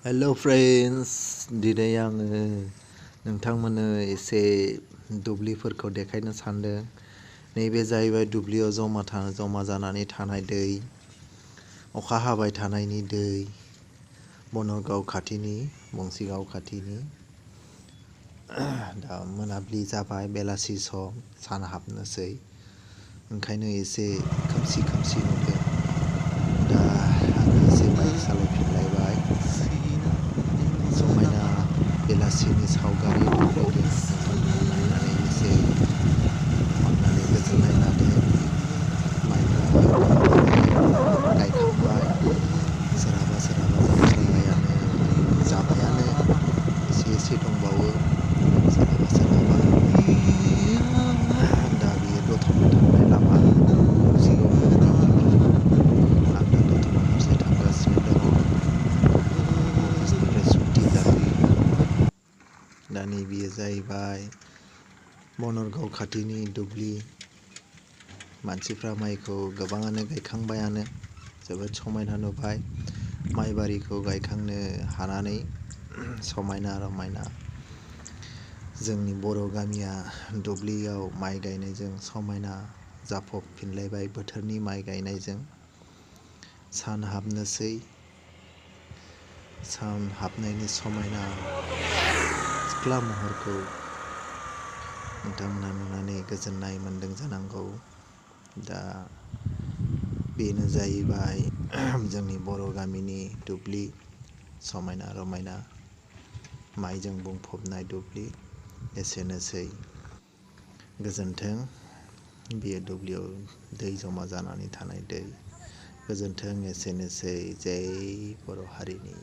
Hello friends, दिनै आङो नोंथांमोननो एसे दुब्लिफोरखौ देखायनो सानदों। नैबे जाहैबाय दुब्लियाव जमा जानानै थानाय दै, अखा हाबाय थानायनि दै, बनरगाव खाथिनि, बंसिगाव खाथिनि। दा मोनाबिलि जाबाय, बेलासि सम, सान हाबनोसै, ओंखायनो एसे खोमसि नुदों। दा आङो एसे बाइक सालायफिनलायबाय। समायना बेलासिनि सावगारि नुबोदों, नोंथांमोना नायनानै एसे अननानै गोजोननाय लादो। माइब्रा गायखांबाय, सोरहाबा जाथ्रायानो जाबायानो, एसे दंबावो, सोरहाबा दा बियो दतमा थांनाय लामा, बंसिगाव मोनहैनायनि। आं दा दतमा फारसे थांगासिनो दङ, अफिसनिफ्राय सुटि जानानै। दा नैबेयो जाहैबाय बनरगाव खाथिनि दुब्लि। मानसिफ्रा माइखौ गोबाङानो गायखांबायानो, जोबोद समायना नुबाय। माइबारिखौ गायखांनो हानानै समायना रमायना जोंनि बर' गामिया दुब्लियाव माइ गायनायजों समायना जाफबफिनलायबाय। बोथोरनि माइ गायनायजों सान हाबनोसै, सान हाबनायनि समायना सिख्ला महरखौ नोंथांमोना नुनानै गोजोननाय मोन्दों जानांगौ। दा बेनो जाहैबाय जोंनि बर' गामिनि दुब्लि, समायना रमायना माइजों बुंफबनाय दुब्लि। एसेनोसै, गोजोन्थों। बेयो दुब्लियाव दै जमा जानानै थानाय दै। गोजोन्थों, एसेनोसै। जै बर' हारिनि।